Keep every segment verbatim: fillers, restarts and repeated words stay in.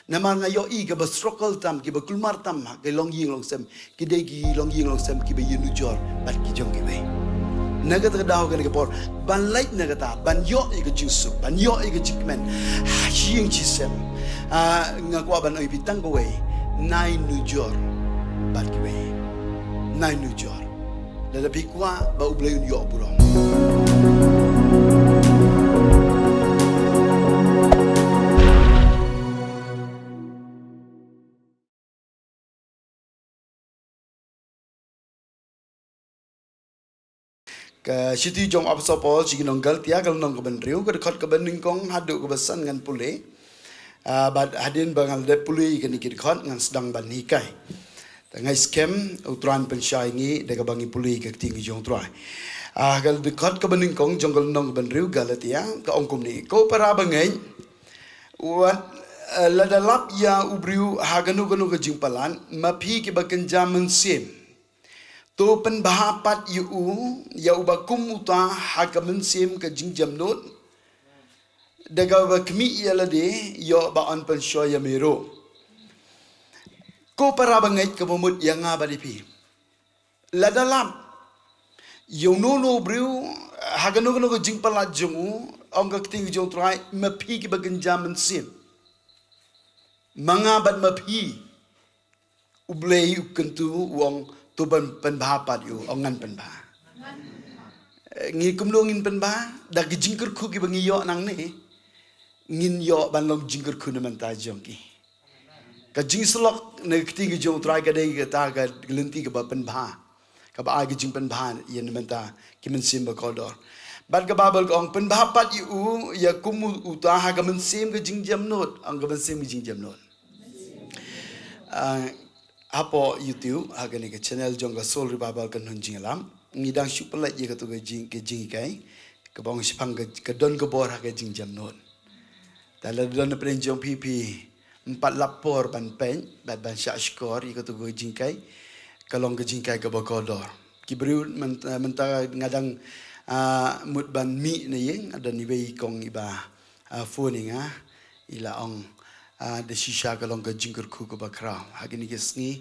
Namar nga ïohi kiba struggle tam, kiba kulmar tam ha ki longïing longsem, ki dei ki longïing longsem kiba ïanujor bad ki jong kiwei. Na kata ka daw kane ka por, ban leit na kata, ban ïoh ïa ka jingsuk, ban ïoh ïa ka jingkmen ha ïing ha sem. Ah, nga kwah ban ong ïa phi tang kawei, nai nujor bad kiwei. Nai nujor. Lada phi kwah ba U Blei un ïoh burom. Ka shithi jong u Apostol Paul sha ki nong Galatia, ka lynnong kaba hynriew, ka dkhot kaba nyngkong haduh kaba san ngan pule. Ah, bad hadien ba ngan dep pule ïa kine ki dkhot, ngan sdang ban hikai. Te nga ngeit skhem U Trai un pynshai ïa ngi da kaba ngi pule ïa ka ktien ka jong U Trai. Ah, ka dkhot kaba nyngkong jong ka lynnong kaba hynriew Galatia, ka ong kumne: Ko para bangeit, wat, eh, lada lap ïa u briew ha kano kano ka jingpalat, ma phi kiba kynja mynsiem, to pynbha pat ïa u, ïa uba kum uta ha ka mynsiem ka jingjemnud, da kaba khmih ïa lade, ïoh ba yn pynshoi ïa me ruh. Ko para bangeit, kaba mut ïa nga bad ïa phi. Lada lap ïa uno uno u briew ha kano kano ka jingpalat jong u, ong ka ktien ka jong U Trai, ma phi kiba kynja mynsiem. Ma nga bad ma phi. U Blei u kyntu, u ong to pyn-, pynbha pat ïa u, ong ngan pynbha. Eh, ngi kumno ngin pynbha? Da ki jingkyrkhu kiba ngi ïoh nangne. Ngin ïoh ban long jingkyrkhu na bynta jong ki. Ka jingsyllok na ka ktien ka jong U Trai ka dei kata ka lynti kaba pynbha. Kaba ai ka jingpynbha ïa na bynta ki mynsiem ba kordor. Bad ka Baibl ka ong pynbha pat ïa u, ïa kum u-, uta ha ka mynsiem ka jingjemnud, ong ka mynsiem ka jingjemnud. Ah, hapoh YouTube, ha kane ka channel jong ka Soul Revival Kynhun Jingïalam, ngi dang shu pynlait ïa kato ka jing, ka jinghikai, kaba ong shaphang ka, ka don ka bor ha ka jingjemnud. Te lada don na pdeng jong phi, phi ym pat lap por ban peit, bad ban shah shkor ïa kato ka jinghikai, ka long ka jinghikai kaba kordor. Ki briew myn-, mynta nga dang, ah, mut ban mih na ïing, nga don iwei i kong iba, ah, phone ïa nga, i la ong, ah, da shisha ka long ka jingkyrkhu kaba khraw. Ha kine ki sngi,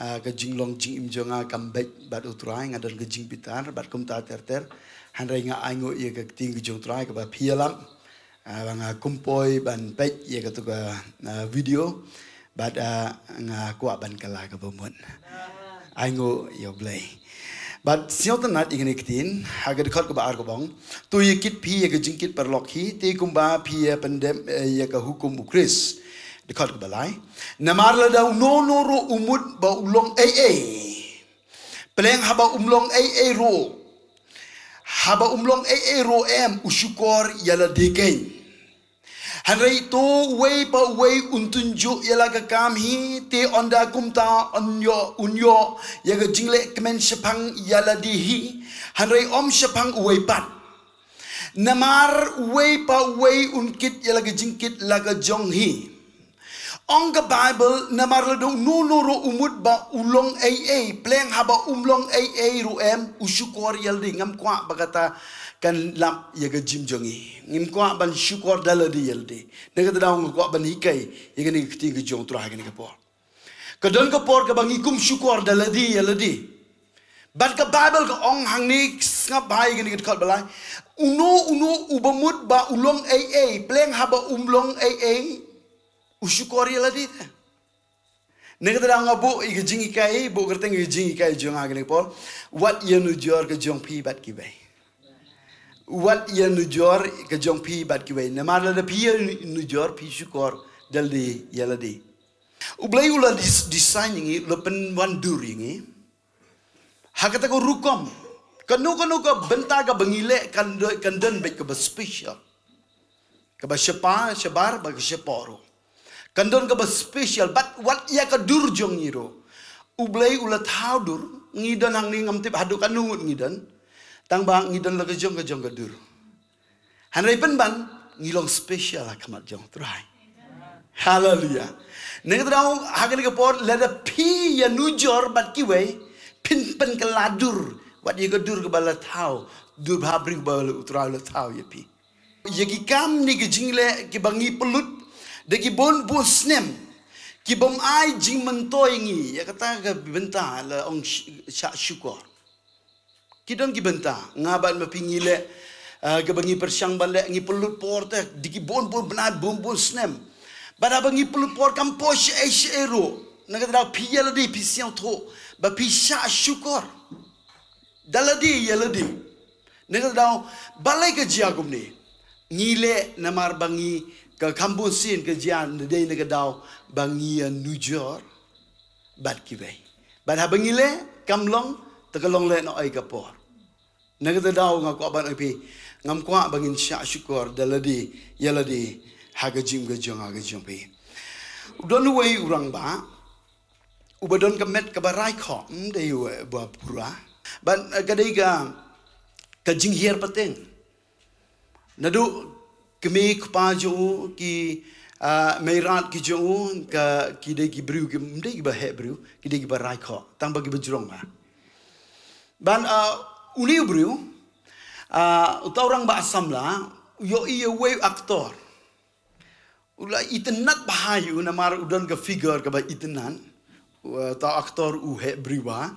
ah, ka jinglong jingim jong nga kam beit bad U Trai, nga don ka jingbitar bad kumta ter ter. Hynrei nga ainguh ïa ka ktien ka jong U Trai kaba phi ïalap. Ah, ba nga kum poi ban peit ïa kato ka, ah, video. Bad, ah, nga kwah ban kylla kaba mut. Ainguh ïa U Blei. Bad sngewtynnad ïa kane ka ktien, ha ka dkhot kaba ar kaba ong: To ïa kit phi ïa ka jingkit paralok hi, te kumba phi ïa pyndep, eh, ïa ka hukum U Khrist. Dkhot kaba lai: Namar lada uno uno ruh u mut ba u long ei ei, pynlong haba um long ei ei ruh, haba um long ei ei ruh em, u shukor ïa lade keiñ. Hynrei to uwei pa uwei un tynjuh ïa la ka kam hi, te ynda kumta un ïoh, un ïoh ïa ka jingleh kmen shaphang ïa lade hi, hynrei ym shaphang uwei pat. Namar uwei pa uwei un kit ïa la ka jingkit la ka jong hi. Ong ka Baibl, namar lada uno uno ruh u mut ba u long ei ei, pynlong haba um long ei ei ruh em, u shukor ïa lade. Ngam kwah ba kata kan lap ïa ka jingim jong ngi. Ngim kwah ban shukor da lade ïa lade. Na kata daw nga kwah ban hikai ïa kane ka ktien ka jong U Trai ha kane ka por. Ka don ka por kaba ngi kum shukor da lade ïa lade. Bad ka Baibl ka ong hangne, sngap bha ïa kane ka dkhot ba lai: Uno uno uba mut ba u long ei ei, pynlong haba um long ei ei, u shukor ïa lade te. Na kata daw nga buh ïa ka jinghikai, buh kyrteng ïa ka jinghikai jong nga ha kane ka por: Wat ïanujor ka jong phi bad kiwei. Wat ïanujor ka jong phi bad kiwei. Namar lada phi ïanujor, phi shukor da lade ïa lade. U Blei u la dis-, design ïa ngi, u la pynwandur ïa ngi ha kata ka rukom. Kano kano ka bynta kaba ngi leh kan do-, kan don beit kaba special. Kaba shabar, shabar bad ka shapoh ruh. Kan don kaba special, bad wat ïa ka dur jong ngi ruh. U Blei u la thaw dur, ngi don hangne ngam tip haduh katno ngut ngi don. Tang ba ngi don la ka jong ka jong ka dur. Hynrei pynban, ngi long special ha khmat jong U Trai. Haleluia. Na kata daw, ha kane ka por, lada phi ïanujor bad kiwei, phin pynkylla dur, wat ïa ka dur kaba la thaw, dur bhabriew ba la U Trai la thaw ïa phi. Ïa ki kam ne ki jingleh kiba ngi pynlut, Da ki bun bun snem ki bym ai jingmyntoi ngi ïa kata ka bynta la ong sh- shah shukor. Ki don ki bynta nga bad ma phi ngi leh, ah, kaba ngi pyrshang ban leh, ngi pynlut por te da ki bun bun bnai, bun bun snem. Bad haba ngi pynlut por kam poi shaei shaei ruh. Na kata daw phi ïa lade phi sngewthuh ba phi shah shukor da lade ïa lade. Na kata daw balei ka jia kumne? Ngi leh namar ba ngi, ka kham bun sien ka jia na dei na kata daw ba ngi ïa nujor bad kiwei. Bad haba ngi leh kam long, te ka long leh na ei ka por. Na kata daw nga kwah ban ong ïa phi, ngam kwah ba ngin shah shukor da lade ïa lade ha ka jingim ka jong nga ka jong phi. U don uwei u rangbah uba don ka met kaba rai khoh, ym dei uba pura. Bad, eh, ka dei ka, ka jinghiar pateng. Naduh kmie kpa jong u, ki, ah, meirat ki jong u, ka, ki dei ki briew, ki, ym dei kiba heh briew, ki dei kiba rai khoh, tang ba kiba jrong bha. Bad, ah, une u briew, ah, uta u rangbah samla, u ïohi ïa uwei u actor. U la itynnad bha ïa u namar u don ka figure kaba itynnad. U, uta u actor u heh briew bha.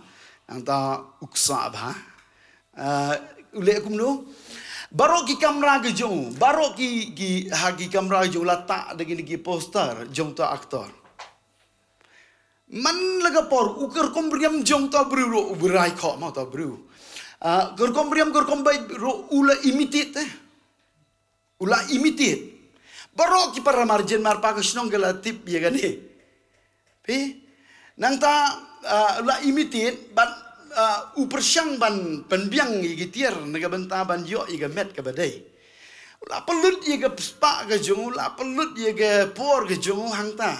Nangta u ksah bha. Ah, u leh kumno? Baroh ki kamra ki jong u, baroh ki, ki, ha ki kamra ki jong u la tah da kine ki poster jong uta u actor. Man la ka por u kyrkom riam jong uta u briew ruh u rai khoh ma uta u briew. Ah, kyrkom riam kyrkom beit ruh u la imitate te. U la imitate. Baroh ki para marjan marpa ka shnong ka la tip ïa kane. Phi? Nangta, ah, u la imitate bad, ah, u pyrshang ban pynbiang ïa ki tiar na ka bynta ban ïoh ïa ka met kaba dei. U la pynlut ïa ka spah ka jong u, u la pynlut ïa ka por ka jong u hangta.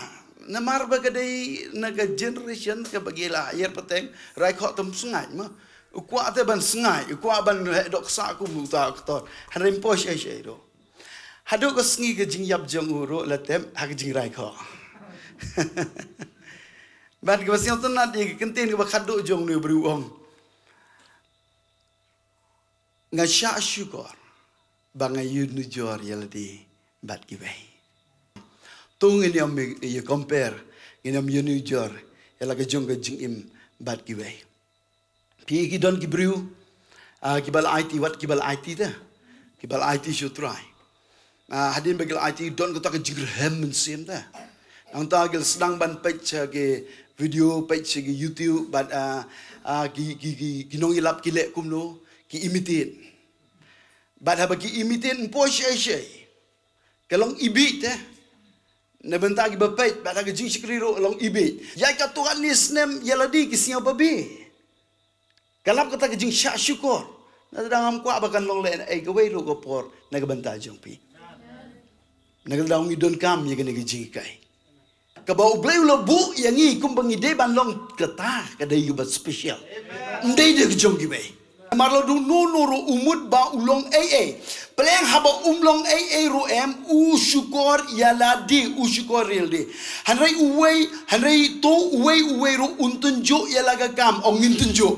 Namar ba ka dei na ka generation kaba ki la hiar pateng, rai khoh tam sngaid ma. U kwah te ban sngaid, u kwah ban heh dohksah kum uta u actor. Hynrei ym poi shaei shaei ruh. Haduh ka sngi ka jingïap jong u ruh la tep ha ka jingrai khoh. Bad kaba sngewtynnad ïa ka kyntien kaba khatduh jong une u briew u ong, nga shah shukor ba nga ïanujor ïa lade bad kiwei. To ngin ym ïa compare, ngin ym ïanujor ïa la ka jong ka jingim bad kiwei. Phi, ki don ki briew, ah, kiba la aiti, wat kiba la aiti te. Kiba la aiti sha U Trai. Ah, hadien ba ki la aiti, don kata ka jingrhem mynsiem te. Nangta ki la sdang ban peit sha ki video, peit sha ki YouTube, bad, ah, ah, ki, ki, ki, ki nongïalap ki leh kumno, ki imitate. Bad haba ki imitate ym poi shaei shaei. Ka long ibieit te. Na bynta kiba peit, bad ha ka jingshakri ruh long ibieit. Ïa katto katne snem ïa lade ki sngew ba bieit. Ka lap kata ka jingshah shukor. Na kata ngam kwah ba kan long lehnohei kawei ruh ka por na ka bynta jong phi. Na kata ngi donkam ïa kane ka jinghikai. Kaba U Blei u la buh ïa ngi kumba ngi dei ban long kata ka dei kaba special. Ym dei da ka jong kiwei. Namar lada uno uno ruh u mut ba u long eiei. Pyrshang haba um long eiei ruh em, u shukor ïa lade, u shukor ïa lade. Hynrei uwei, hynrei to uwei uwei ruh un tynjuh ïa la ka kam, ong ngin tynjuh.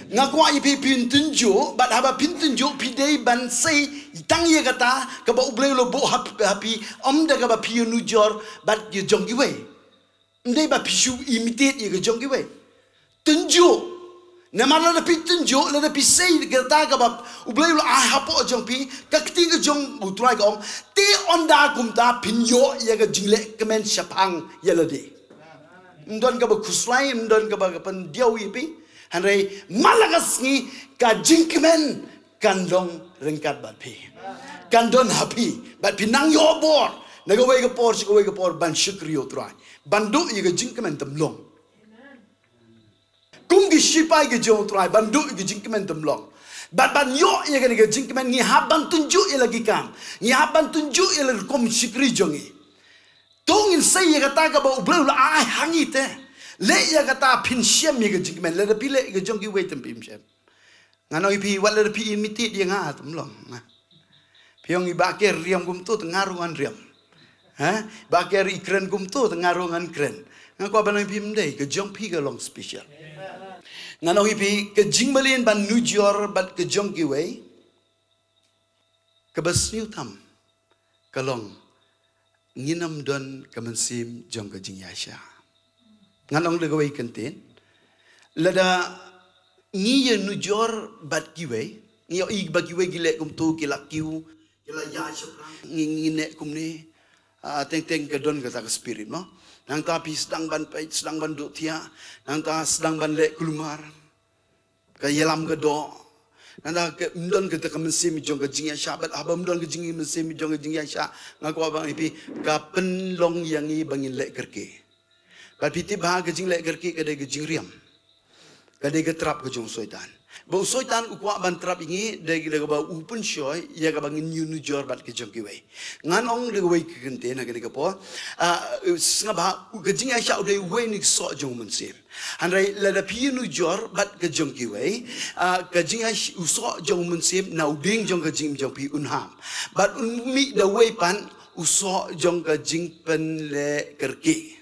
Nga kwah ïa phi phin tynjuh, bad haba phin tynjuh phi dei ban sei tang ïa kata kaba U Blei u la buh ha, ha phi, ym da kaba phi ïanujor bad ïa jong kiwei. Ym dei ba phi shu imitate ïa ka jong kiwei. Tynjuh. Namar lada phi tynjuh, lada phi sei kata kaba U Blei u la ai hapoh jong phi, ka ktien ka jong U Trai ka ong, te ynda kumta phin ïoh ïa ka jingleh kmen shaphang ïa lade. Ym don kaba khuslai, ym don kaba ka pyndiaw ïa phi. Hynrei man la ka sngi ka jingkmen kan long ryngkat bad phi. Kan don ha phi, bad phi nang ïoh bor na kawei ka por sha kawei ka por ban shakri ïa U Trai. Ban duh ïa ka jingkmen tymlong. Kum ki sipai ki jong U Trai ban duh ïa ka jingkmen tymlong. Bad ban ïoh ïa kane ka jingkmen ngi hap ban tynjuh ïa la ki kam. Ngi hap ban tynjuh ïa la rukom shakri jong ngi. To ngin sei ïa kata kaba U Blei u la ai ha ngi te. Leh ïa kata phin shem ïa ka jingkmen, lada phi leh ïa ka jong kiwei te phim shem. Ngan ong ïa phi, wat lada phi imitate ïa nga tymlong. Phi ong i Bah Ker riam kumto te nga ruh ngan riam. Ha? Bah Ker i kren kumto te nga ruh ngan kren. Nga kwah ban ong ïa phi ym dei, ka jong phi ka long special. Ngan ong ïa phi ka jingmlien ban nujor bad ka jong kiwei. Kaba sniew tam ka long ngin ym don ka mynsiem jong ka jingïaishah. Ngan ong da kawei ka ktien, lada ngi ïanujor bad kiwei, ngi ïohi ba kiwei ki leh kumto, ki la kiew, ki la ïaishah, ngi, ngi neh kumne. Ah, teng teng ka don kata ka spirit mo. Nangta phi sdang ban peit, sdang ban duh thiah, nangta sdang ban leh kulmar. Ka ïalam ka doh. Nangta ka ym don kata ka mynsiem jong ka jingïaishah, bad haba ym don ka jing, mynsiem jong ka jingïaishah, nga kwah ban ong ïa phi, ka pynlong ïa ngi ba ngin leh kyrkieh. Bad phi tip ba ka jingleh kyrkieh ka dei ka jingriam. Ka dei ka trap ka jong u Soitan. Ba u Soitan u kwah ban trap ïa ngi, dei, dei kaba u pynshoi ïa kaba ngin ïanujor bad ka jong kiwei. Ngan ong da kawei ka ktien ha kane ka por. Ah, sngap bha, ka jingïaishah u dei uwei na ki soh jong u mynsiem. Hynrei lada phi ïanujor bad ka jong kiwei, ah, ka jingïaishah, u soh jong u mynsiem na u dieng jong ka jingim jong phi un ham. Bad un mih da uwei pat u soh jong ka jingpynleh kyrkieh.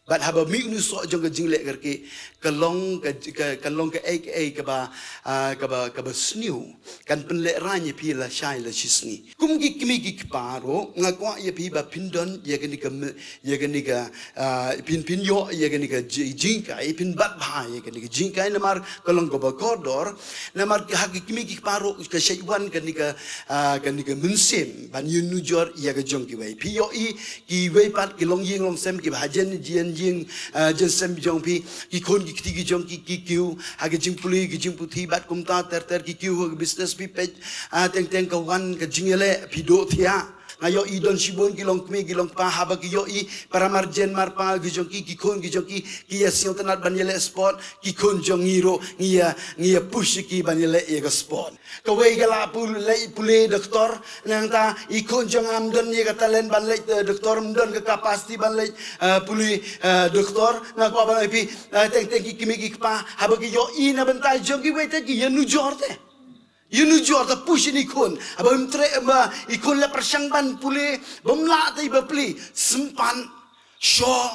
Bad haba mih une u soh jong ka jingleh kyrkieh, ka long ka, ka, ka long kaei kaei kaba, ah, kaba, kaba sniew. Kan pynlehraiñ ïa phi lashai lashisngi. Kum ki kmie ki kpa ruh, nga kwah ïa phi ba phin don ïa kane ka me-, ïa kane ka, ah, phin, phin ïoh ïa kane ka ji-, jinghikai, phin bat bha ïa kane ka jinghikai, namar ka long kaba kordor, namar ha ki kmie ki kpa ruh ka shait wan kane ka, ah, kane ka mynsiem ban ïanujor ïa ka jong kiwei. Phi ïohi kiwei pat ki longïing longsem kiba hajan jan ïing, ah, jan sem jong phi, ki khun ki kti ki jong ki, ki kiew ha ka jingpule, ki jingputhi, bad kumta ter ter, ki kiew ha ka business, phi peit, ah, teng teng ka wan ka jingïaleh, phi duh thiah. Nga ïohi don shibun ki longkmie ki longkpa, haba ki ïohi para marjan marpa ki jong ki, ki khun ki jong ki, ki ïa sngewtynnat ban ïaleh sport, ki khun jong ngi ruh ngi ïa, ngi ïa push ïa ki ban ïaleh ïa ka sport. Kawei ka la pu-, leit pule doktor, nangta i khun jong nga ym don ïa ka talent ban leit, eh, doktor, ym don ka capacity ban leit, eh, pule, eh, doktor. Nga kwah ban ong ïa phi, eh, teng teng ki kmie ki kpa, haba ki ïohi na bynta jong kiwei te, ki ïanujor te. Ïanujor te, push ïa i khun. Haba ym treh, ba i khun la pyrshang ban pule, bym lah te, i bapli, sympan, shoh,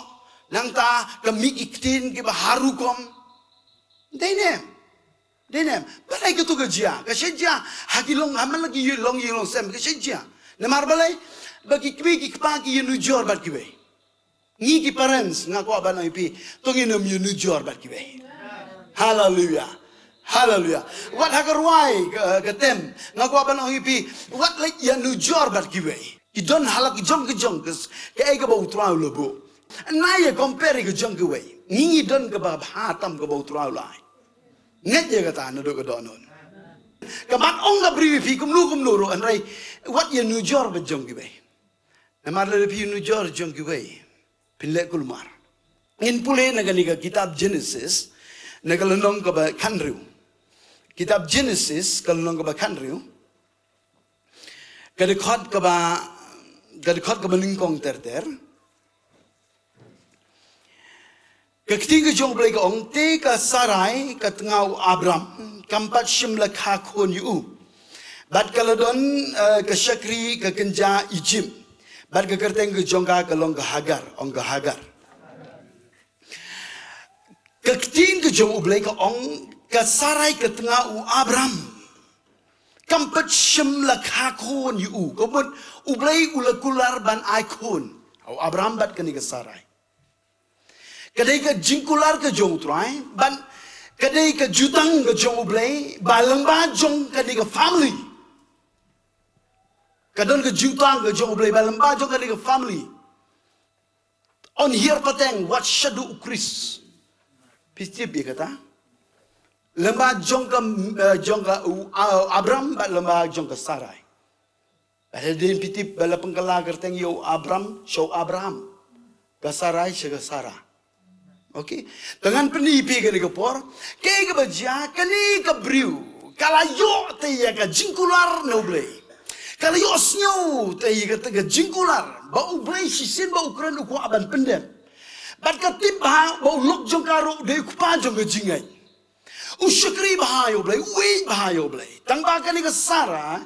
nangta ka mih ki ktien kiba har rukom. Dei ne em? Dei ne em? Balei kato ka jia? Ka shait jia ha ki long, ha man la ki longïing longsem, ka shait jia. Namar balei? Ba ki kmie ki kpa ki ïanujor bad kiwei. Ngi ki parents, nga kwah ban ong ïa phi, to ngin ym ïanujor bad kiwei. Haleluia. Haleluia. Wat ha ka rwai ka, ka tem, nga kwah ban ong ïa phi, wat leit ïanujor bad kiwei. Ki don ha la ki jong ki jong, ka s-, kaei kaba U Trai u la buh. Nai ïa compare ka jong kiwei. Ngi ngi don kaba bha tam kaba U Trai u la ai. Ngeit ïa kata naduh ka dohnud. Ka mat ong ka briew ïa phi kumno kumno ruh, hynrei wat ïanujor bad jong kiwei. Namar lada phi ïanujor jong kiwei, phin leh kulmar. Ngin pule na kane ka kitab Genesis, na ka lynnong kaba khathynriew. Kitab Genesis, ka lynnong kaba khathynriew. Ka dkhot kaba, ka dkhot kaba nyngkong ter ter. Ka ktien ka jong U Blei ka ong, te ka Sarai ka tnga u Abram, kam pat shym la kha khun ïa u. Bad ka la don, eh, ka shakri ka kynja Ijipt. Bad ka kyrteng ka jong ka ka long ka Hagar, ong ka Hagar. Ka ktien ka jong U Blei ka ong, ka Sarai ka tnga u Abram, kam pat shym la kha khun ïa u. Ka mut U Blei u la kular ban ai khun ha u Abram bad kane ka Sarai. Ka dei ka jingkular ka jong U Trai, bad ka dei ka jutang ka jong U Blei ba lyngba jong kane ka family. Ka don ka jutang ka jong U Blei ba lyngba jong kane ka family. Un hiar pateng wat shaduh U Khrist. Phi tip ïa kata? Lyngba jong ka, eh, jong ka u, u Abram bad lyngba jong ka Sarai. Bad hadien phi tip ba la pynkylla kyrteng ïa u Abram sha u Abraham, ka Sarai sha ka Sara. Okay. Te ngan pyni ïa phi kane ka por, kaei kaba jia, kane ka briew ka la ïoh te ïa ka jingkular na U Blei. Ka la ïohsngew te ïa kata ka jingkular ba U Blei shisien ba u kren u kwah ban pyndep. Bad ka tip bha ba u lok jong ka ruh u dei u kpa jong ka jingngeit. U shakri bha ïa U Blei, u ïeit bha ïa U Blei. Tang ba kane ka Sara,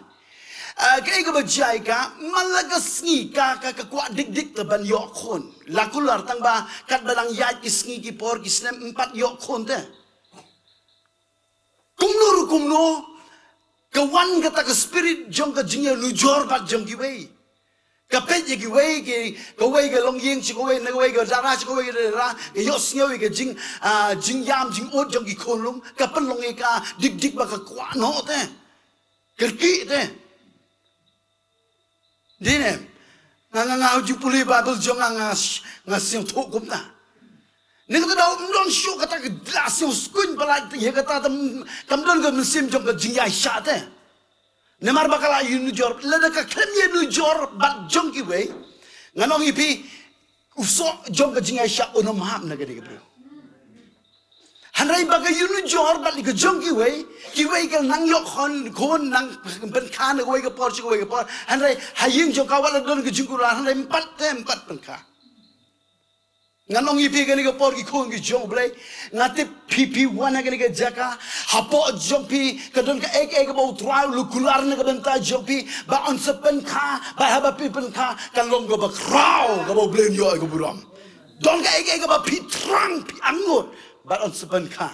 ah, kaei kaba jia ïa ka, man la ka sngi ka, ka, ka kwah dik dik te ban ïoh khun. La kular tang ba katba dang ïaid ki sngi ki por ki snem, ym pat ïoh khun te. Kumno ruh kumno, ka wan kata ka spirit jong ka jingïanujor bad jong kiwei. Ka peit ïa kiwei ki, kawei ka longïing sha kawei, na kawei ka dara sha kawei ka dara, ka ïohsngew ïa ka jing, ah, jingïam jingud jong ki khunlung, ka pynlong ïa ka dik dik ba ka kwah noh te. Kyrkieh te. Dei ne. Nga, nga, nga ju pule Bible jong nga, nga, nga sngewthuh kumta. Nangta da ym don shuh kata ka la sngewskuiñ palat ïa kata tam, tam don ka mynsiem jong ka jingïaishah te. Namar ba ka la ïanujor, lada ka khlem ïanujor bad jong kiwei. Ngan ong ïa phi, u soh jong ka jingïaishah un ym hap na ka dei ka briew. Hynrei ba ka ïanujor bad ka jong kiwei, kiwei ka nang ïoh khun, khun nang pynkha na kawei ka por sha kawei ka por. Hynrei ha ïing jong ka wat la don ka jingkular, hynrei ym pat te, ym pat pynkha. Ngan ong ïa phi kane ka por ki khun ki jong U Blei. Nga tip phi phi wan ha kane ka jaka. Hapoh jong phi ka don kaei kaei kaba U Trai u la kular na ka bynta jong phi. Ba yn sa pynkha, ba haba phi pynkha, kan long kaba khraw, kaba U Blei un ïoh ïa ka burom. Don kaei kaei kaba phi thrang phi angnud, ba yn sa pynkha.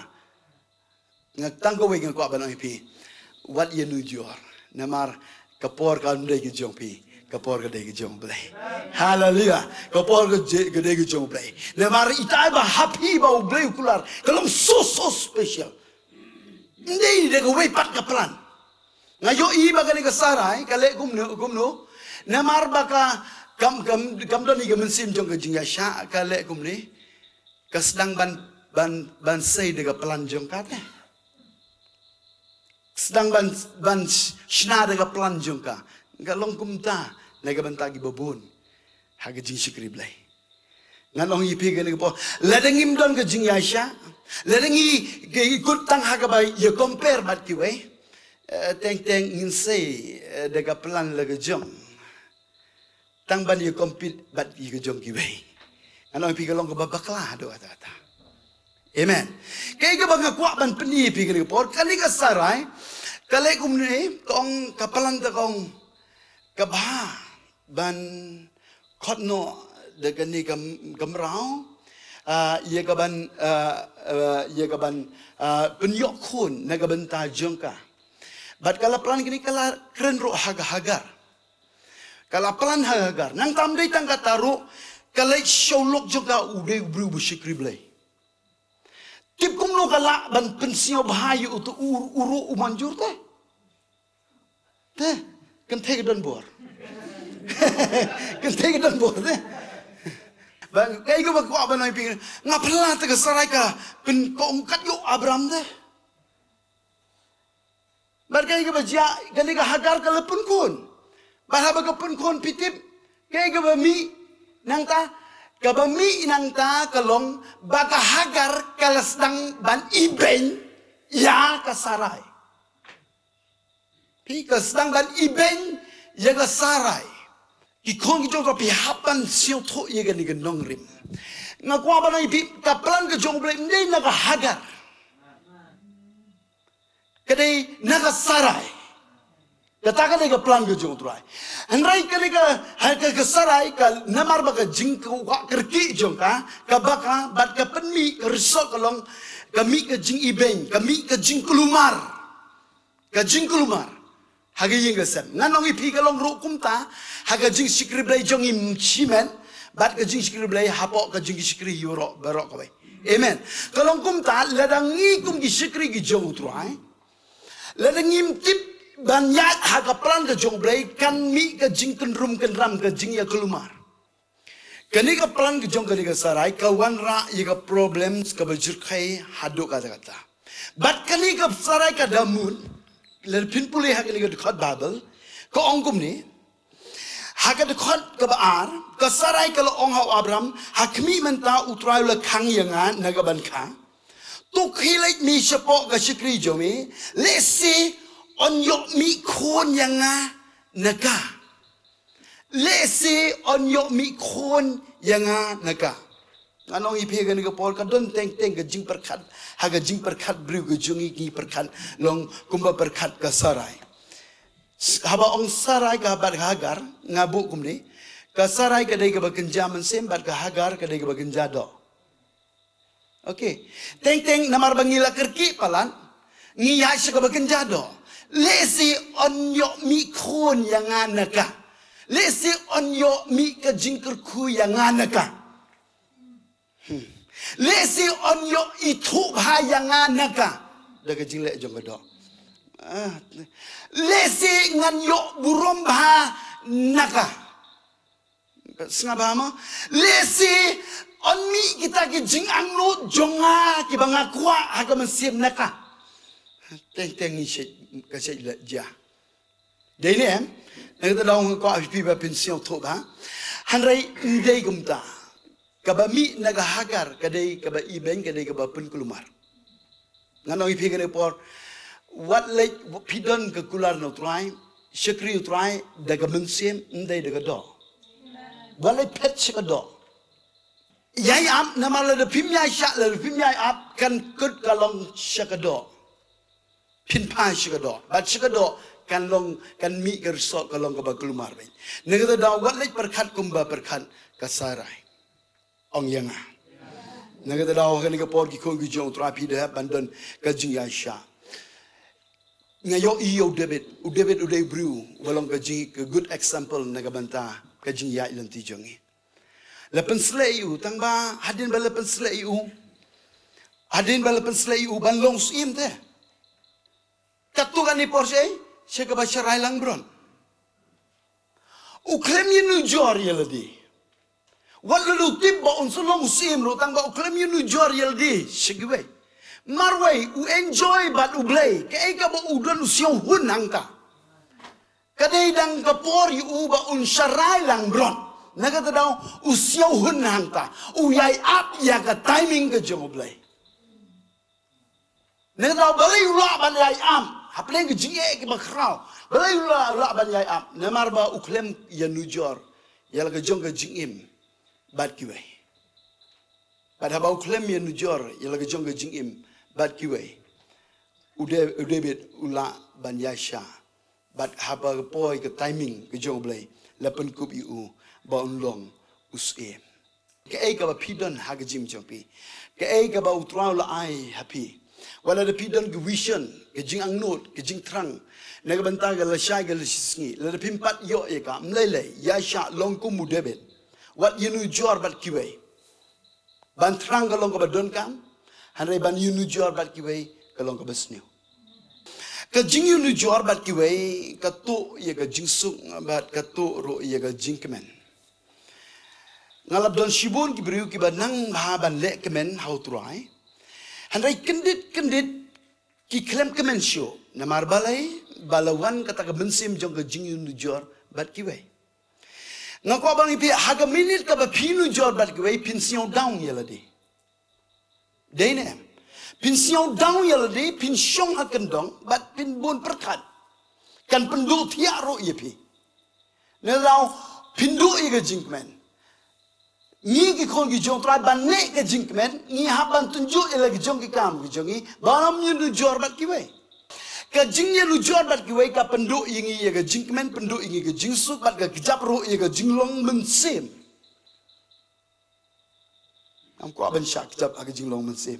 Nga tang kawei nga kwah ban ong ïa phi. Wat ïanujor. Namar ka por kam dei ka jong phi. Ka por ka dei ka jong U Blei. Haleluia. Ka por ka je-, ka dei ka jong U Blei. Namar ita ba ha phi ba U Blei u kular. Ka long so, so special. Ym dei da kawei pat ka plan. Nga ïohi ba kane ka Sarai, ka leh kumno, kumno. Namar ba ka kam, kam, kam don ïa ka mynsiem jong ka jingïaishah, ka leh kumne. Ka sdang ban, ban, ban sei da ka plan jong ka te. Sdang ban, ban sh-, shna da ka plan jong ka. Ka long kumta, na ka bynta kiba bun. Ha ka jingshakri Blei. Ngan ong ïa phi kane ka por. Lada ngim don ka jingïaishah. Lada ngi, ngi kut tang ha kaba ïa compare bad kiwei. Eh, teng teng ngin sei, eh, da ka plan la ka jong. Tang ban ïa compete bad ïa ka jong kiwei. Ngan ong ïa phi ka long kaba bakla haduh katta katta. Amen. Kaei kaba nga kwah ban pyni ïa phi kane ka por, kane ka Sarai, ka leh kumne, ka ong ka plan ta ka ong, ka bha ban khot noh da kane ka, ka mraw, ah, ïa ka ban, ah, ah, ïa ka ban, ah, pynïoh khun na ka bynta jong ka. Bad ka la plan kane ka la kren ruh ha ka Hagar. Ka la plan ha ka Hagar. Nangta ym dei tang kata ruh, ka leit sha u lok jong ka u dei u briew ba shakri Blei. Tip kumno ka lah ban pynsngewbha ïa uto u, u ruh u manjur te. Te, kynthei ka don bor. Kynthei ka don bor te. Ba, kaei kaba kwah ban ong ïa phi, nga phylla te ka Sarai ka pyn, ka ong kat ïa u Abram te. Bad kaei kaba jia, kane ka Hagar ka la pynkhun. Bad haba ka pynkhun phi tip, kaei kaba mih nangta, kaba mih nangta ka long, ba ka Hagar ka la sdang ban ibeiñ ïa ka Sarai. Phi, ka sdang ban ibeiñ ïa ka Sarai. Ki khun ki jong ka, phi hap ban sngewthuh ïa kane ka nongrim. Nga kwah ban ong ïa phi, ka plan ka jong U Blei ym dei na ka Hagar. Ka dei na ka Sarai. Kata ka dei ka plan ka jong U Trai. Hynrei kane ka, ha ka, ka Sarai ka namar ba ka jingkwah kyrkieh jong ka, ka ba ka, bad ka pynmih, ka result ka long, ka mih ka jingibeiñ, ka mih ka jingkulmar. Ka jingkulmar. Ha ka ïing ka sem. Ngan ong ïa phi ka long ruh kumta, ha ka jingshakri Blei jong ngi shimet, bad ka jingshakri Blei hapoh ka jingshakri ïa baroh, baroh kawei. Amen. Ka long kumta, lada ngi kum ki shakri ki jong U Trai. Lada ngim tip ban ïaid ha ka plan ka jong U Blei, kan mih ka jingkynrum kynram, ka jingïakulmar. Kane ka plan ka jong kane ka Sarai, ka wanrah ïa ka problems kaba jyrkhei haduh katta katta. Bad kane ka Sarai ka da mut, lada phin pule ha kane ka dkhot Bible, ka ong kumne, ha ka dkhot kaba ar, ka Sarai ka la ong ha u Abram, ha khmih mynta U Trai u la khang ïa nga na ka ban kha. To khie leit me shapoh ka shakri jong me, lehse yn ïoh mih khun ïa nga na ka. Lehse yn ïoh mih khun ïa nga na ka. Ngan ong ïa phi kane ka por ka don teng teng ka jingpyrkhat, ha ka jingpyrkhat briew ka jong ngi ki pyrkhat long kumba pyrkhat ka Sarai. Haba ong Sarai ka bad ka Hagar, nga buh kumne. Ka Sarai ka dei kaba kynja mynsiem bad ka Hagar ka dei kaba kynja doh. Okay. Teng teng namar ba ngi la kyrkieh palat, ngi ïaid sha kaba kynja doh. Lehse yn ïoh mih khun ïa nga na ka. Lehse yn ïoh mih ka jingkyrkhu ïa nga na ka. Hmm. Lehse yn ïoh ithuh bha ïa nga na ka. Da ka jingleh jong ka doh. Ah, lehse ngan ïoh burom bha na ka. Sngap bha mo. Lehse yn mih kita ki jingangnud jong nga kiba nga kwah ha ka mynsiem na ka. Teng teng ngi shet, ka shet leh jia. Dei ne em? Na kata ka daw nga kwah phi ba phin sngewthuh bha. Hynrei ym dei kumta. Kaba mih na ka Hagar ka dei kaba ibeiñ, ka dei kaba pynkulmar. Ngan ong ïa phi kane por. Wat leit phi don ka kular na U Trai, shakri U Trai da ka mynsiem, ym dei da ka doh. Wat leit phet sha ka doh. Ïai ap, namar lada phim ïai shah, lada phim ïai ap, kan kut ka long sha ka doh. Phin phai sha ka doh. Bad sha ka doh kan long, kan mih ka result ka long kaba kulmar beit. Na kata ka daw wat leit pyrkhat kumba pyrkhat ka Sarai. Ong ïa nga. Na kata ka daw ha kane ka por ki khun ki jong U Trai, phi dei ban don ka jingïaishah. Nga ïohi ïa u David. U David u dei u briew uba long ka jing, ka good example na ka bynta ka jingïaid lynti jong ngi. La pynsleh ïa u, tang ba hadien ba la pynsleh ïa u. Hadien ba la pynsleh ïa u ban long syiem te. Katto katne por shaei, sha kaba sharai langbrot. U khlem ïanujor ïa lade. Wat la u tip ba un sa long u syiem ruh, tang ba u khlem ïanujor ïa lade sha kiwei. Marwei u enjoy bad U Blei, kaei kaba u don u sngewhun hangta. Ka dei dang ka por ïa u ba un sharai langbrot. Na kata ka daw u sngewhun hangta. U ïai ap ïa ka timing ka jong U Blei. Na kata ka daw balei u lah ban ïai ap hapdeng ka jingeh kiba khraw. Balei u lah, lah ban ïai ap. Namar ba u khlem ïanujor ïa la ka jong ka jingim bad kiwei. Bad haba u khlem ïanujor ïa la ka jong ka jingim bad kiwei, u Da-, u David u lah ban ïaishah. Bad haba ka poi ka timing ka jong U Blei, la pynkup ïa u ba un long u syiem. Kaei kaba phi don ha ka jingim jong phi, kaei kaba U Trai u la ai ha phi. Wat lada phi don ka vision, ka jingangnud, ka jingthrang na ka bynta ka lashai ka lashisngi, lada phim pat ïoh ïa ka, ym lei lei, ïaishah, long kum u David. Wat ïanujor bad kiwei. Ban thrang ka long kaba donkam, hynrei ban ïanujor bad kiwei ka long kaba sniew. Ka jingïanujor bad kiwei ka tuh ïa ka jingsuk bad ka tuh ruh ïa ka jingkmen. Nga la don shibun ki briew kiba nang bha ban leh kmen ha U Trai, hynrei kyndit kyndit ki khlem kmen shuh. Namar balei? Ba la wan kata ka mynsiem jong ka jingïanujor bad kiwei. Nga kwah ban ong ïa phi, ha ka minit kaba phi nujor bad kiwei, phin sngew down ïa lade. Dei ne em? Phin sngew down ïa lade, phin shong ha kyndong bad phin bun pyrkhat. Kan pynduh thiah ruh ïa phi. Na kata ka daw phin duh ïa ka jingkmen. Ngi ki khun ki jong U Trai ban leh ka jingkmen, ngi hap ban tynjuh ïa la ki jong ki kam ki jong ngi, ban ym ïanujor bad kiwei. Ka jingïanujor bad kiwei ka pynduh ïa ngi ïa ka jingkmen, pynduh ïa ngi ka jingsuk bad ka kjap ruh ïa ka jinglong mynsiem. Ngam kwah ban shah kjap ha ka jinglong mynsiem.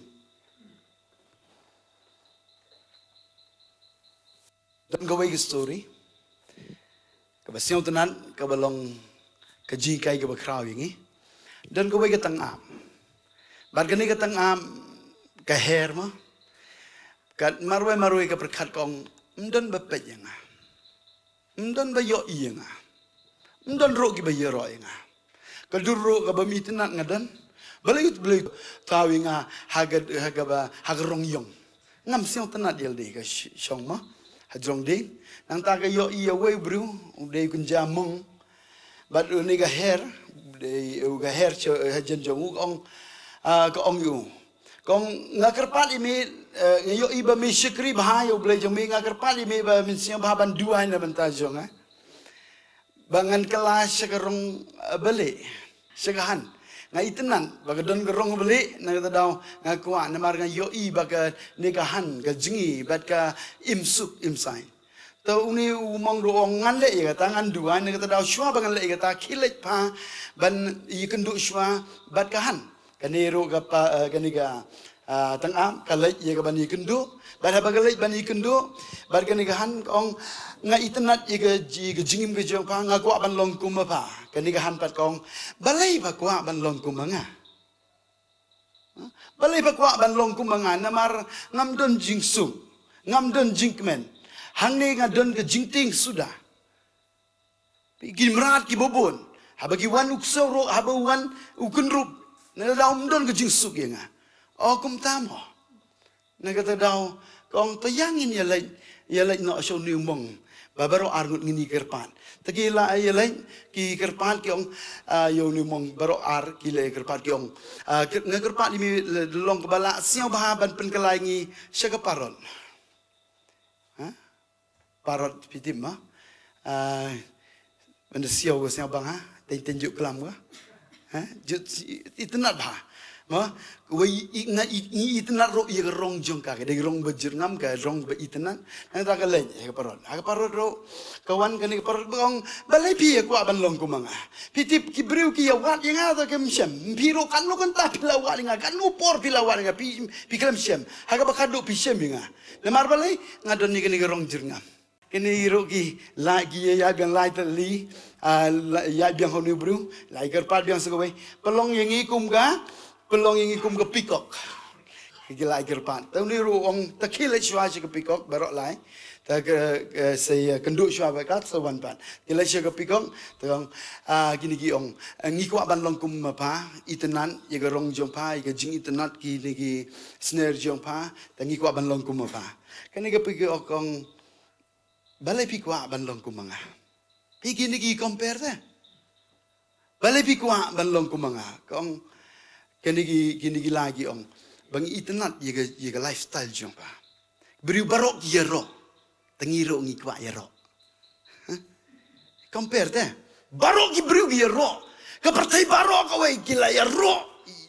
Don kawei ka story kaba sngewtynnat, kaba long ka jinghikai kaba khraw ïa ngi. Don kawei ka tyngab. Bad kane ka tyngab ka her ma. Kat marwei marwei ka pyrkhat ka ong, ym don ba peit ïa nga. Ym don ba ïohi ïa nga. Ym don ruh kiba ïaroh ïa nga. Ka dur ruh kaba mi tynnat nga don. Balei, balei thaw ïa nga ha ka, ha kaba, ha ka rong ïong. Ngam sngewtynnat ïa lade ka sh-, shong ma. Ha jrong dieng. Nangta ka ïohi ïa uwei u briew, u dei u kynja mong. Bad une ka her, u dei u ka her sha, ha jan jong u ka ong, ah, ka ong ïa u. Ka ong nga kyrpad ïa me, eh, nga ïohi ba me shakri bha ïa U Blei jong me, nga kyrpad ïa me ba men sngewbha ban duwai na bynta jong nga. Ba ngan kylla sha ka rong, eh, balieh, sha ka han. Nga itynnad ba ka don ka rong balieh, na kata ka daw nga kwah namar nga ïohi ba kane ka han, ka jngi, bad ka im suk, im saiñ. To une u mong ruh u ong ngan leh ïa kata, ngan duwai, na kata ka daw shuwa ba ngan leh ïa kata, khie leit pha ban ïakynduh shuwa bad ka han. Kane ruh ka pa, eh, kane ka, ah, tang am, ka leit ïa ka ban ïakynduh. Bad haba ka leit ban ïakynduh, bad kane ka han ka ong, nga itynnad ïa ka ji-, ka jingim ka jong pha, nga kwah ban long kum ma pha. Kane ka han pat ka ong, balei pha kwah ban long kum ma nga? Balei pha kwah ban long kum ma nga, namar ngam don jingsuk, ngam don jingkmen. Hangne nga don ka jingtieng suda. Ki mrad kiba bun, haba ki wan u ksew ruh, haba wan u kynrup, nangta daw ym don ka jingsuk ïa nga. O kumta mo. Nangta daw ka ong, to ïa ngin ïa leit, ïa leit noh sha une u mong ba baroh arngut ngin ïa kyrpad. Te ki la ïa leit, ki kyrpad, ki ong, ah, ïa une u mong baroh ar ki la ïa kyrpad, ki ong, ah, kyr-, nga kyrpad ïa me, la long kaba lah, sngewbha ban pynkylla ïa ngi sha ka parot. Ha? Parot, phi tip mo. Ah, ban da siaw ka sngewbha, ha? Teng teng ju klam ka. Ha? Ju itynnad bha. Mo, wei i-, nga i-, ngi itynnad ruh ïa ka rong jong ka, ka dei ka rong ba jyrngam, ka rong ba itynnad. Nangta ka leit ïa ka parot. Ha ka parot ruh, ka wan kane ka parot ba ong, balei phi ïa kwah ban long kum ma nga? Phi tip ki briew ki ïa wad ïa nga, to kim shem. Phi ruh katno kynta phi la wad ïa nga, katno por phi la wad ïa nga, phi, phi khlem shem. Ha kaba khadduh phi shem ïa nga. Namar balei, nga don ïa kane ka rong jyrngam. Kine ruh ki la, ki ïa biang lai tylli, ah, la, ïa biang ha une u briew, la ïa kyrpad biang sa kawei. Pynlong ïa ngi kum ka, pynlong ïa ngi kum ka peacock. Ki la ïa kyrpad. Te une ruh u ong, te khie leit shuwa sha ka peacock baroh lai. Te ka, ka, sa ïakynduh shuwa bad ka, sa wan pat. Khie leit sha ka peacock, te ong, ah, kine ki ong, ah, ngi kwah ban long kum ma pha, itynnad ïa ka rong jong pha, ïa ka jingitynnad, kine ki sner jong pha, te ngi kwah ban long kum ma pha. Kane ka peacock ka ong, balei phi kwah ban long kum ma nga? Phi, kine ki compare te. Balei phi kwah ban long kum ma nga? Ka ong, kine ki, kine ki la ki ong, ba ngi itynnad ïa ka, ïa ka lifestyle jong pha. Briew baroh ki ïaroh, te ngi ruh ngi kwah ïaroh. Huh? Compare te. Baroh ki briew ki ïaroh. Ka pyrthei baroh kawei ki la ïaroh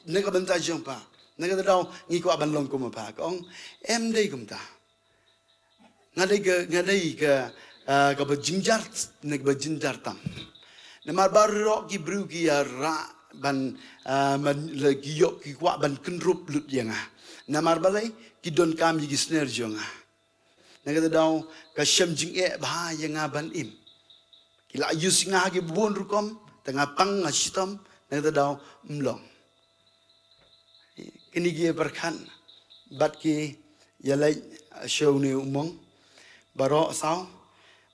na ka bynta jong pha. Nangta daw ngi kwah ban long kum ma pha. Ka ong, em dei kumta. Nga dei ka, nga dei ka, ah, kaba jynjar, ne kaba jynjar tam. Namar baroh ki briew ki ïarah ban, ah, man, la ki ïoh ki kwah ban kynrup lut ïa nga. Namar balei, ki donkam ïa ki sner jong nga. Nangta daw ka shem jingeh bha ïa nga ban im. Ki la use ïa nga ha ki bun rukom, te nga pang nga shitom, nangta daw ym long. Kine ki ïa pyrkhat, bad ki ïa leit sha une u mong baroh saw,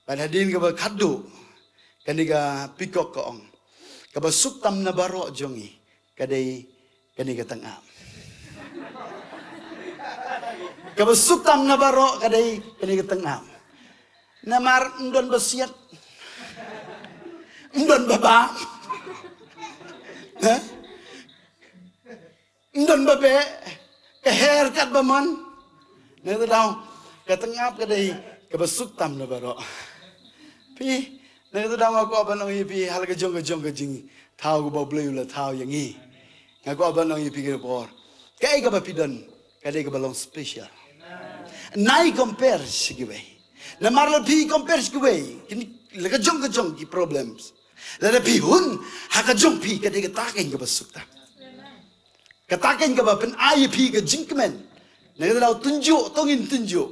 bad hadien kaba khadduh, kane ka peacock ka ong, kaba suk tam na baroh jong ngi, ka dei kane ka tyngab. Kaba suk tam na baroh ka dei kane ka tyngab. Namar ym don ba siat. Ym don ba bam. Ha? Ym don ba beh. Ka her katba mon. Nangta daw, ka tyngab ka dei kaba suk tam na baroh. Phi, nangta daw nga kwah ban ong ïa phi, ha la ka jong ka jong ka jingthaw kaba U Blei u la thaw ïa ngi. Nga kwah ban ong ïa phi kane ka por, kaei kaba phi don, ka dei kaba long special. Nai compare sha kiwei. Namar lada phi compare sha kiwei, kine, la ka jong ka jong ki problems. Lada phi hun ha ka jong phi, ka dei kata ka kaba suk tam. Kata ka kaba pyn-ai ïa phi ka jingkmen. Nangta daw tynjuh, to ngin tynjuh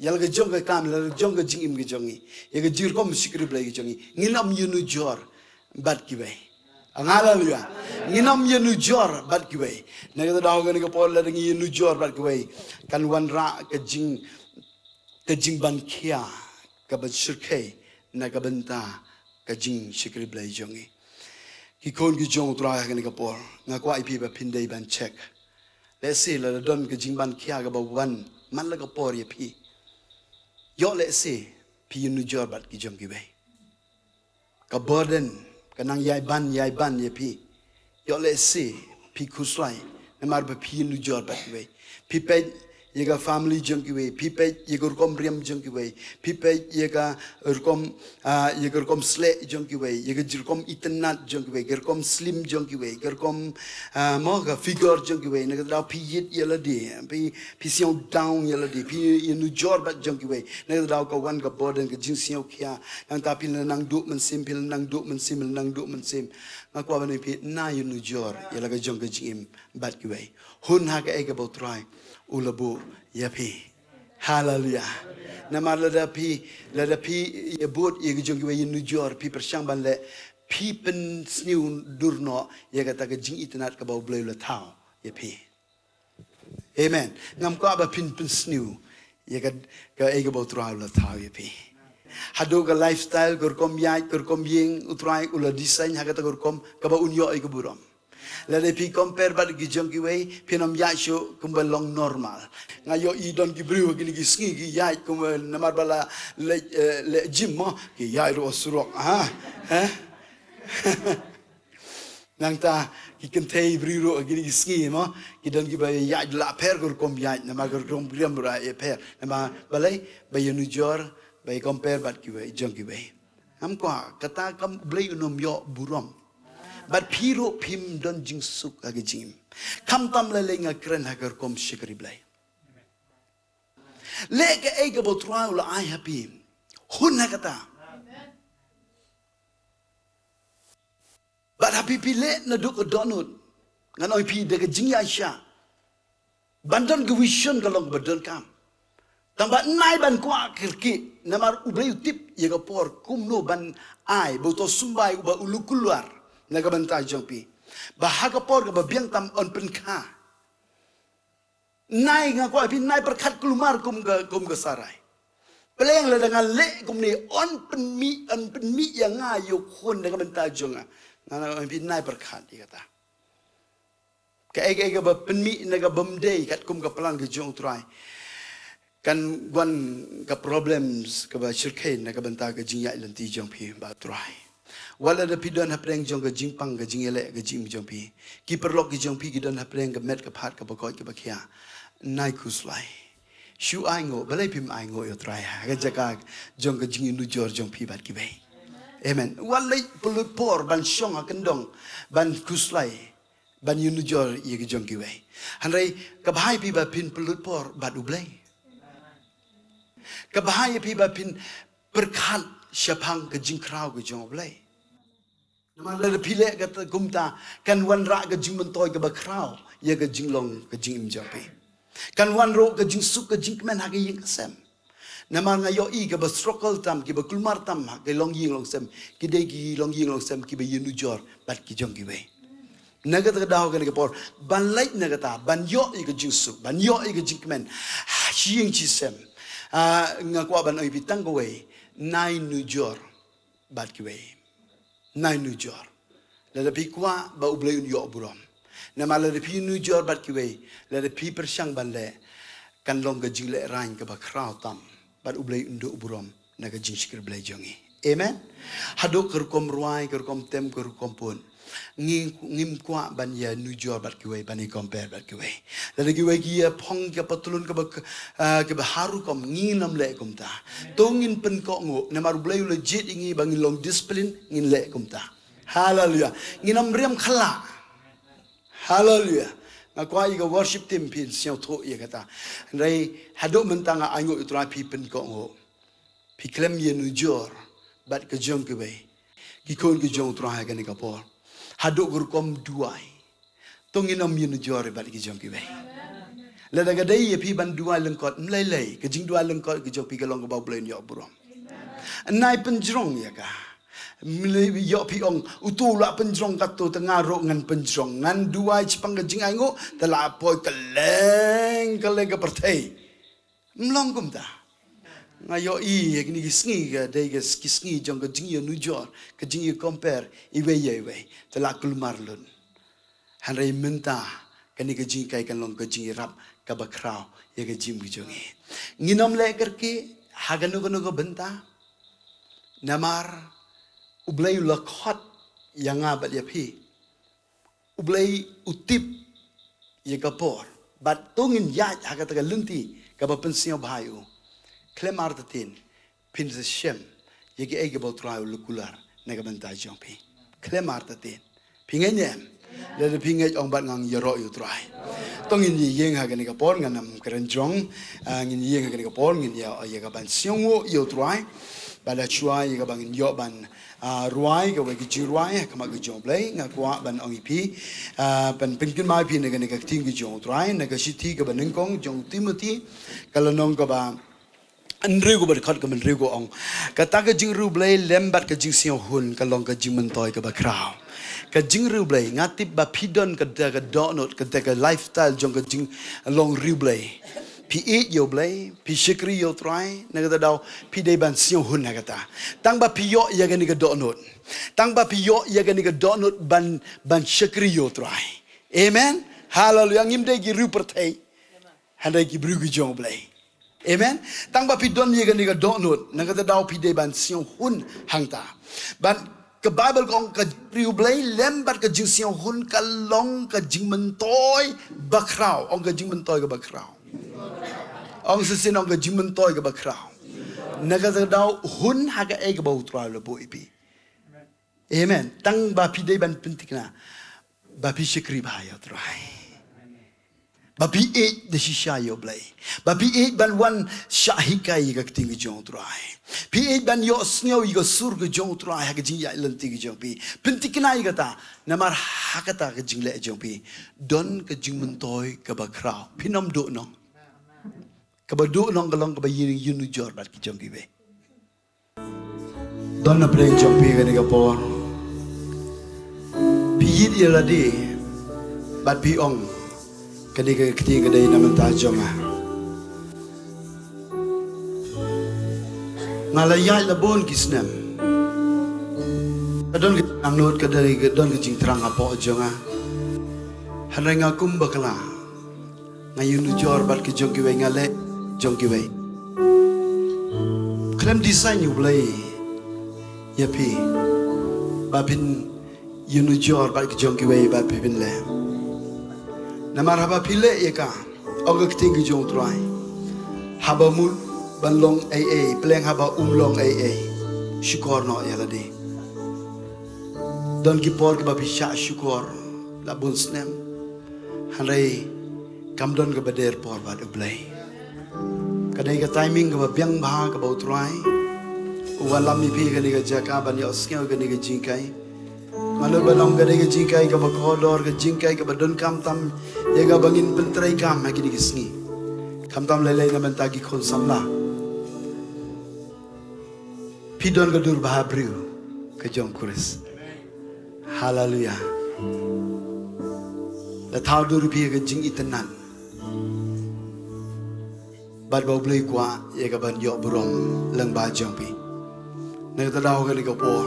ïa la ka jong ka kam, la ka jong ka jingim ka jong ngi, ïa ka jingrukom shakri Blei ka jong ngi. Ngin ym ïanujor bad kiwei. Haleluya. Ngin ym ïanujor bad kiwei. Nangta daw kane ka por lada ngi ïanujor bad kiwei, kan wanrah ka jing, ka jingban khia kaba shyrkhei na ka bynta ka jingshakri Blei jong ngi. Ki khun ki jong U Trai, ha kane ka por nga kwah ïa phi ba phin dei ban check. Lehse lada don ka jingban khia kaba wan man la ka por ïa phi, ïoh lehse phi ïanujor bad ki jong kiwei. Ka burden ka nang ïai ban ïai ban ïa phi. Ïoh lehse phi khuslai namar ba phi ïanujor bad kiwei. Phi peit ïa ka family jong kiwei, phi peit ïa ka rukom riam jong kiwei, phi peit ïa ka rukom, ah, ïa ka rukom sleh jong kiwei, ïa ka rukom itynnad jong kiwei, ka rukom slim jong kiwei, ka rukom, ah, mo ka figure jong kiwei, na kata ka daw phi ïit ïa lade, phi, phi sngew down ïa lade, phi ïanujor bad jong kiwei, na kata ka daw ka wan ka burden, ka jingsngewkhia, nangta phi la nang duh mynsiem, phi la nang duh mynsiem, la nang duh mynsiem. Nga kwah ban ong ïa phi, na ïanujor ïa la ka jong ka jingim bad kiwei. Hun ha kaei kaba U Trai u la buh ïa phi. Haleluia. Namar lada phi, lada phi ïa bud ïa ka jong kiwei, ïanujor, phi pyrshang ban leh, phi pynsniew dur noh ïa kata ka jingitynnad kaba U Blei u la thaw ïa phi. Amen. Ngam kwah ba phin pynsniew ïa ka, kaei kaba U Trai u la thaw ïa phi. Haduh ka lifestyle, ka rukom ïaid, ka rukom ïeng, U Trai u la design ha kata ka rukom kaba un ïoh ïa ka burom. Lada phi compare bad ki jong kiwei, phin ym ïaid shuh kumba long normal. Nga ïohi don ki briew ha kine ki sngi ki ïaid kumba namar ba la leh, eh, leh gym mo, ki ïaid ruh surok, ha? Eh? Nangta ki kynthei briew ruh ha kine ki sngi mo, ki don kiba ïaid la pher ka rukom ïaid, namar ka rukom riam ruh ïa pher. Namar balei? Ba ïanujor, ba ïa compare bad kiwei, jong kiwei. Ngam kwah, kata kam, U Blei un ym ïoh burom. Bad phi ruh phim don jingsuk ha ka jingim. Khamtam lei lei nga kren ha ka rukom shakri Blei. Leh kaei kaba U Trai u la ai ha phi. Hun ha kata. Bad ha phi phi leh naduh ka dohnud. Ngan ong ïa phi da ka jingïaishah. Ban don ka vision ka long ba donkam. Tang ba nai ban kwah kyrkieh, namar U Blei u tip ïa ka por kumno ban ai, ba uto u symbai uba u la kular na ka bynta jong phi. Ba ha ka por kaba biang tam un pynkha. Nai nga kwah phi nai pyrkhat kulmar kum ka, kum ka Sarai. Pleng lada nga leh kumne un pynmih, un pynmih ïa nga ïa u khun na ka bynta jong nga. Nga, nga phi nai pyrkhat ïa kata. Kaei kaei kaba pynmih na ka bym dei katkum ka plan ka jong U Trai, kan wan ka problems kaba shyrkhei na ka bynta ka jingïaid lynti jong phi bad U Trai. Wat lada phi don hapdeng jong ka jingpang ka jingïaleh ka jingim jong phi, ki paralok ki jong phi ki don hapdeng ka met ka phad kaba koit kaba khiah, nai khuslai. Shu ainguh, balei phim ainguh ïa U Trai ha ka jaka jong ka jingïanujor jong phi bad kiwei. Amen. Wat leit pynlut por ban shong ha kyndong ban khuslai, ban ïanujor ïa ki jong kiwei. Hynrei ka bha ïa phi ba phin pynlut por bad U Blei. Ka bha ïa phi ba phin pyrkhat shaphang ka jingkhraw ka jong U Blei. Namar lada phi leh kata kumta kan wanrah ka jingmyntoi kaba khraw ïa ka jinglong ka jingim jong phi. Kan wan ruh ka jingsuk ka jingkmen ha ka ïing ka sem. Namar nga ïohi kaba struggle tam, kiba kulmar tam ha ka longïing longsem, ki dei ki longïing longsem kiba ïanujor bad ki jong kiwei. Na kata ka daw kane ka por ban leit na kata, ban ïoh ïa ka jingsuk, ban ïoh ïa ka jingkmen ha shi ïing shi sem. Ah, nga kwah ban ong ïa phi tang kawei, nai nujor bad kiwei. Nai nujor. Lada phi kwah ba U Blei un ïoh burom. Namar lada phi nujor bad kiwei, lada phi pyrshang ban leh, kan long ka jinglehrain kaba khraw tam bad U Blei un duh burom na ka jingshakri Blei jong ngi. Amen. Haduh ka rukom rwai, ka rukom tem, ka rukom pun, ngi, ngim kwah ban ïanujor bad kiwei, ban ïa compare bad kiwei. Lada kiwei ki ïa phong ka patlun kaba, ah, kaba ha rukom, ngin ym leh kumta. To ngin pynkohnguh, namar U Blei u la jied ïa ngi ba ngin long discipline, ngin leh kumta. Haleluia. Ngin ym riam khla. Haleluia. Nga kwah ïa ka worship team phin sngewthuh ïa kata. Hynrei haduh mynta nga ainguh ïa U Trai phi pynkohnguh. Phi khlem ïanujor bad ka jong kiwei, ki khun ki jong U Trai ha kane ka por. Haduh ka rukom duwai, to ngin ym ïanujor bad ki jong kiwei. Lada ka dei ïa phi ban duwai lyngkot, ym lei lei, ka jingduwai lyngkot ka jong phi ka long kaba U Blei un ïoh burom. Nai pynjrong ïa ka. Ym lei ïoh phi ong, uto u la pynjrong kato, te nga ruh ngan pynjrong. Ngan duwai shaphang ka jingainguh, te la poi kylleng kylleng ka pyrthei. Ym long kumta. Nga ïohi ïa kine ki sngi ka dei ka s-, ki sngi jong ka jingïanujor, ka jingïa compare iwei ïa iwei. Te la kulmar lut. Hynrei mynta kane ka jinghikai kan long ka jingïarap kaba khraw ïa ka jingim ka jong ngi. Ngin ym leh kyrkieh ha kano kano ka bynta. Namar U Blei u la khot ïa nga bad ïa phi. U Blei u tip ïa ka por. Bad to ngin ïaid ha kata ka lynti kaba pynsngewbha ïa u. Khlem artatien phin sa shem ïa kiei kiba U Trai u la kular na ka bynta jong phi. Khlem artatien. Phi ngeit ne em? Lada phi ngeit, ong bad nga, ïaroh ïa U Trai. To ngin ïeng ha kane ka por, ngan ym kren jrong. Ah, ngin ïeng ha kane ka por, ngin ïa, ïa kaban sngewnguh ïa U Trai. Bad shuwa ïa kaba ngin ïoh ban, ah, rwai kawei ka jingrwai ha khmat ka jong U Blei, nga kwah ban ong ïa phi, ah, ban pynkynmaw ïa phi na kane ka ktien ka jong U Trai, na ka shithi kaba nyngkong jong u Timothi, ka lynnong kaba hynriew, kaba dkhot kaba hynriew, ka ong: Kata ka jingriewblei lem bad ka jingsngewhun ka long ka jingmyntoi kaba khraw. Ka jingriewblei, nga tip ba phi don kata ka dohnud, kata ka lifestyle jong ka jinglong riewblei. Phi ïeit ïa U Blei, phi shakri ïa U Trai, na kata daw phi dei ban sngewhun ha kata. Tang ba phi ïoh ïa kane ka dohnud. Tang ba phi ïoh ïa kane ka dohnud ban, ban shakri ïa U Trai. Amen. Haleluya. Ngim dei ki riewpyrthei, hynrei ki briew ki jong U Blei. Amen. Tang ba phi don ïa kane ka dohnud, na kata daw phi dei ban sngewhun hangta. Bad ka Baibl ka ong ka jingriewblei lem bad ka jingsngewhun ka long ka jingmyntoi bakhraw. Ong ka jingmyntoi kaba khraw. Ong shisien, ong ka jingmyntoi kaba khraw. Na kata daw hun ha kaei kaba U Trai u la buh ïa phi. Amen. Tang ba phi dei ban pynthikna ba phi shakri bha ïa U Trai. Ba phi ïeit da shisha ïa U Blei. Ba phi ïeit ban wan shah hikai ïa ka ktien ka jong U Trai. Phi ïeit ban ïohsngew ïa ka sur ka jong U Trai ha ka jingïaid lynti ka jong phi. Pynthikna ïa kata, namar ha kata ka jingleh jong phi don ka jingmyntoi kaba khraw. Phin ym duhnong. Kaba duhnong ka long kaba ïa ïanujor bad ki jong kiwei. Don na pdeng jong phi kane ka por. Phi ïeit ïa lade bad phi ong, kane ka ktien ka dei na bynta jong nga. Nga la ïaid la bun ki snem. Ka don ka jingangnud, ka don, ka don ka jingthrang hapoh jong nga. Hynrei nga kum bakla. Nga ïanujor bad ki jong kiwei, nga leh jong kiwei. Khlem design U Blei ïa phi ba phin ïanujor bad ki jong kiwei ba phi phin leh. Namar haba phi leh ïa ka, ong ka ktien ka jong U Trai, haba mut ban long ei ei, pleng haba um long ei ei, shukor noh ïa lade. Don ki por kiba phi shah shukor la bun snem. Hynrei kam don kaba der por bad U Blei. Ka dei ka timing kaba biang bha kaba U Trai u wallam ïa phi kane ka jaka ban ïohsngew kane ka jingkai. Nga nud ban ong ka dei ka jingkai kaba kordor, ka jingkai kaba donkam tam ïa kaba ngin pyntreikam ha kine ki sngi. Khamtam lei lei na bynta ki khun samla. Phi don ka dur bhabriew ka jong U Khrist. Haleluya. La thaw dur ïa phi ka jingitynnad. Bad ba U Blei u kwah ïa ka ban ïoh burom lyngba jong phi. Na kata daw kane ka por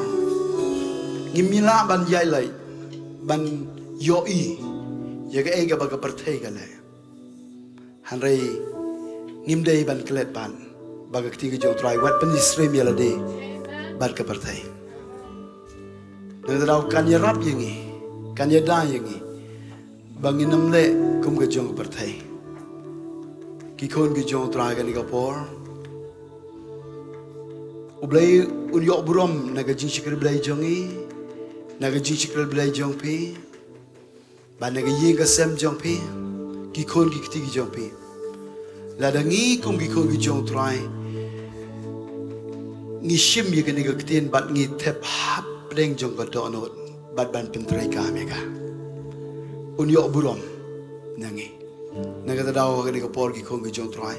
ngim lah ban ïaid lait ban ïohi ïa kaei kaba ka pyrthei ka leh. Hynrei ngim dei ban klet pat ba ka ktien ka jong U Trai wat pynsyriem ïa lade bad ka pyrthei. Na kata daw kan ïarap ïa ngi, kan ïada ïa ngi ba ngin ym leh kum ka jong ka pyrthei. Ki khun ki jong U Trai kane ka por, U Blei un ïoh burom na ka jingshakri Blei jong ngi, na ka jingshakri Blei jong phi. Ba na ka ïing ka sem jong phi, ki khun ki kti ki jong phi. Lada ngi kum ki khun ki jong U Trai ngi shim ïa kane ka ktien bad ngi thep hapdeng jong ka dohnud bad ban pyntreikam ïa ka, un ïoh burom na ngi. Na kata daw kane ka por ki khun ki jong U Trai,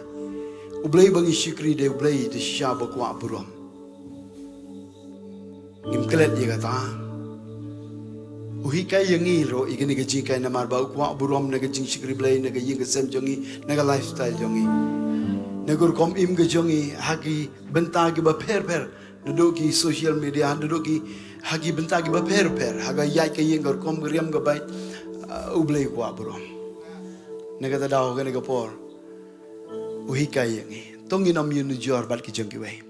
U Blei ba ngi shakri dei U Blei da shisha ba kwah burom. Ngim klet ïa kata. U hikai ïa ngi ruh ïa kane ka jingkai namar ba u kwah burom na ka jingshakri Blei na ka ïing ka sem jong ngi, na ka lifestyle jong ngi, na ka rukom im ka jong ngi ha ki bynta kiba pher pher, naduh ki social media, naduh ki, ha ki bynta kiba pher pher, ha ka ïaid ka ïeng, ka rukom ka riam ka beit. Ah, U Blei u kwah burom. Na kata daw kane ka por u hikai ïa ngi. To ngin ym ïanujor bad ki jong kiwei.